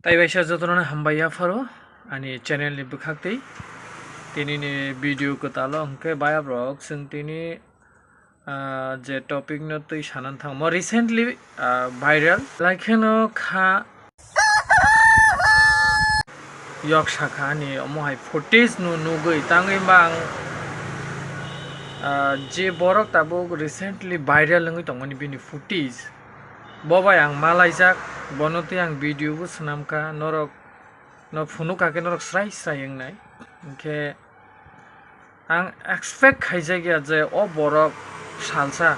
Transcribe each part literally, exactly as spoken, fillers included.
Tai waisa jotono hambai yapharo ani channel ni bwkhak twi. Tini ni video kwtalo hwnkhe bayabrok chwng tini, ah, je topic no twi sanani thangmo recently, ah, viral. Belai kheno kha yok sakha ani omo hai footage no nugwi tangwi bang, ah, je borok tabuk recently viral wngwi tongmani bini footage. Bo bai ang malaijak, bono twi ang video bo swnamkha, norok no phunukha khe norok srai srai wngnai. Hinkhe ang expect khaijakya je o borok salsa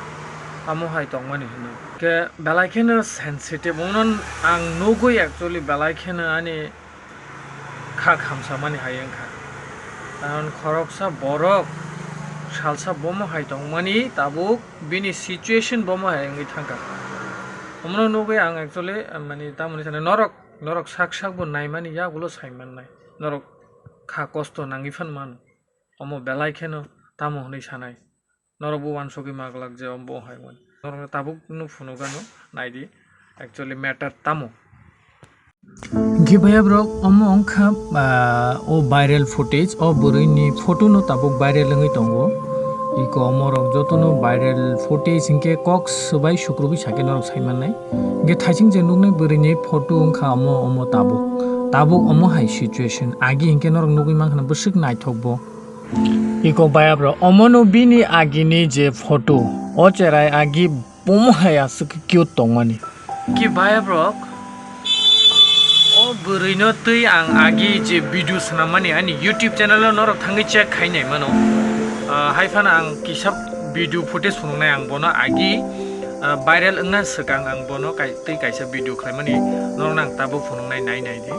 amo hai tongmani hwnwi. Hinkhe belai kheno sensitive, wngno ang nugwi actually belai kheno ani kha khamsamani hai wngkha. Karon khoroksa borok salsa bomo hai tongmani tabuk bini situation bomo hai wngwi thangkha. Omono nugwi ang actually, mani, tamoni sanai norok, norok sak sak bo naimani yagulo saimannai. Norok kha kosto nangwi phan mano. Omo belai kheno tamo hwnwi sanai. Norok bo uansugwi maglak je omo bo hai wngmani. Norok tabuk no phunukgano naidi actually matter tamo. Hinkhe bhaiya borok omo wngkha, ah, o viral footage, o bwrwini photo no tabuk viral wngwi tongo. Iko omorok jotono viral footage hinkhe kok swbai sukrubwi sakhe norok saimannai. Hinkhe thaising je nuknai bwrwini photo wngkha omo, omo tabuk. Tabuk omo hai situation. Agi hinkhe norok nugwi mankha na bwswk naithok bo. Iko bhaiya borok omono bini agini je photo, o cherai agi bomo hai aswk cute tongmani. Ki bhaiya borok, o bwrwino twi ang agi je video swnamani ani YouTube channel o norok thangwi check khainai mano. Ah, hai phano ang kisa video footage phunuknai ang bono agi, ah, viral wngna swkang ang bono kai-, twi kaisa video khlaimani norokno ang tabuk phunuknai nai nai di.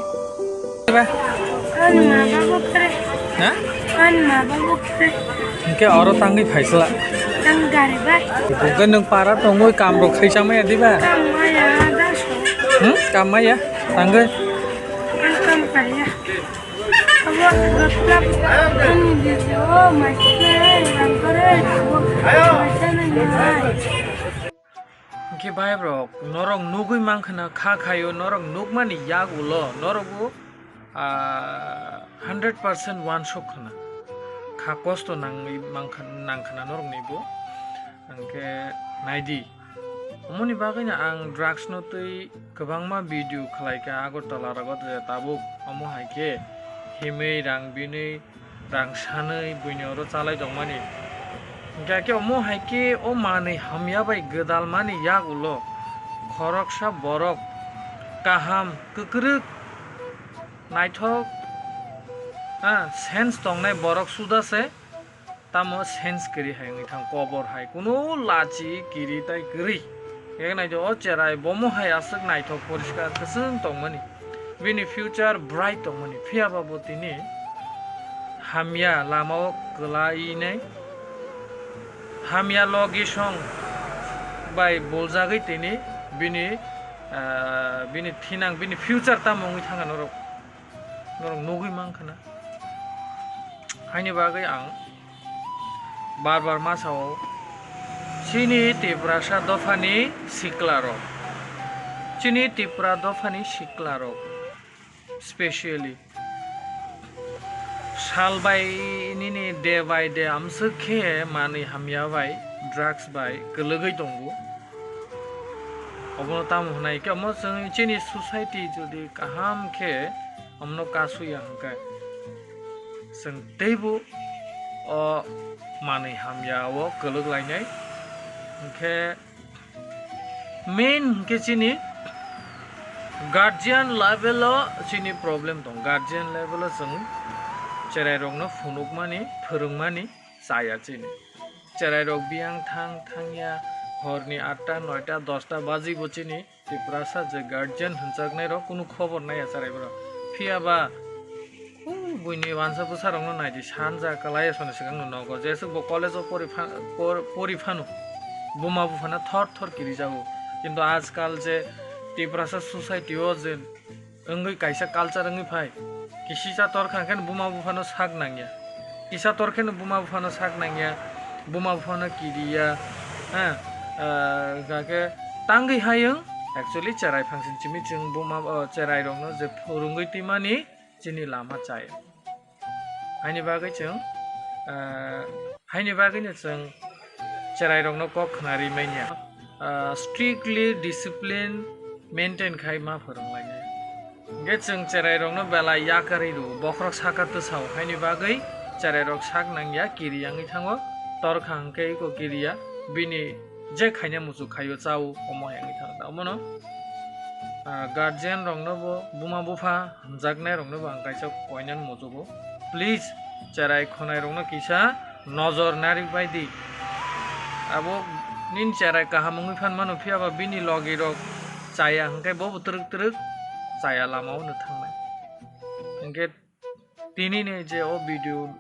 Ani ma babo kre. Ha? Ani ma babo kre. Hinkhe oro tangwi phaisla. Tang gari bai. Hinkhe nwng para tongwi kam rok khaisa maya diba? Kam maya da so. Hmm? Kam maya? Tangwi. Ang kam kaya. Abo gaplap ani video mai kre, rang kore, abo mai kre nai. Hinkhe bhaibrok, norok nugwi mankha na kha khaio, norok nukmani yagulo norokbo, ah, hundred percent uansuk khna. Kha kosto nangwi mankha, nangkhna noroknibo. Hinkhe naidi. Omoni bagwino ang drugs no twi kwbangma video khlaikha Agartala rogo je tabuk omo hai khe himwi rang binwi rang sanwi buini oro chalai tongmani. Hinkhe khe omo hai khe o manwi hamya bai gwdalmani yagulo khoroksa borok kaham, kwkrwk, naithok, ha, sense tongnai borok suda se tamo sense kwrwi hai wngwi thang kobor hai kunu lachi kiri tai kwrwi. Khe naidi o cherai bomo hai aswk naithok poriskar kwchwng tongmani. Bini future bright tongmani, phiya ba bo tini hamya lama o kwlainai, hamya logi song bai buljagwi tini bini, ah, bini thinang, bini future tamo wngwi thangkha norok, norok nugwi mankha na. Haini bagwi ang bar bar ma sao, chini Tiprasa dophani siklarok, chini Tipra dophani siklarok, specially sal bai nini day by day amswk khe manwi hamya bai, drugs bai kwlwgwi tongo. Obono tamo hwnai khe, omo chwng chini society jodi kaham khe omono kasuya hwnkhe, chwng teibo o manwi hamya o kwlwk lainai. Hinkhe main hinkhe chini guardian level o chini problem tong. Guardian level o chwng cherairokno phunukmani, phwrwngmani chaya chini. Cherairok biyang thang thangya, horni atta, noita, dosta bajibo chini Tiprasa je guardian hwnjaknairok kunu khobor naiya cherai borok. Phiya ba, o, buini uansa bwsarokno naidi, sanja kwlai asoni swkangno nogo. Jeswk bo college o pori pha-, por-, pori phano, buma buphano thor thor kirijago. Kintu ajkal je Tiprasa society o je wngwi kaisa culture wngwi phai. Kisisa torkha khe buma buphano sak nangya. Kisa torkhe buma buphano sak nangya. Buma buphano kiriya. Ha, ah, hwnkha khe tangwi hayung Actually, cherai function simi chwng buma, o, cherai rokno je phurungwi twimani chini lama chai. Haini bagwi chwng, ah, haini bagwino chwng cherai rokno kok khna ri manya. Ah, strictly discipline maintain khai ma phwrwng lainai. Hingke chwng cherai rokno belai yakarwi rw, bokhorok saka twsao, haini bagwi cherai rok sak nangya, kiri yangwi thango, torkha hingke eko kiriya, bini je khaina muchuk khaio chao, omo hai wngwi thang ta. Omono, ah, guardian rokno bo, buma bupha hamjaknai rokno bo ang kaisa koinani muchugo. Please, cherai khonai rokno kisa nojor narik bai di. Abo nini cherai kaham wngwi phan mano, phiya ba bini logi rok chaya hwnkhe bo bo twrwk twrwk chaya lama o no thangnai. Hwnkhe tini ni je o video,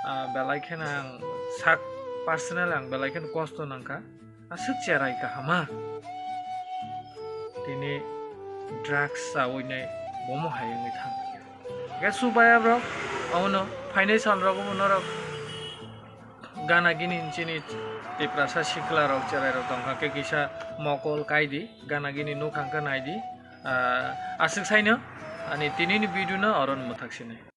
ah, belai kheno ang sak personal ang belai kheno kosto nangkha. Aswk cherai kaham ha. Tini drugs chawi nai bomo hai wngwi thang. Hwnkhe subaya bro, abono phainai sal rogo bo norok gana gini chini Tiprasa sikla rok cherai rok tongkha khe kisa mokol kaidi, gana gini nukhang khe naidi. Ah, aswk saino ani tini ni video no oro no mwthak sinai.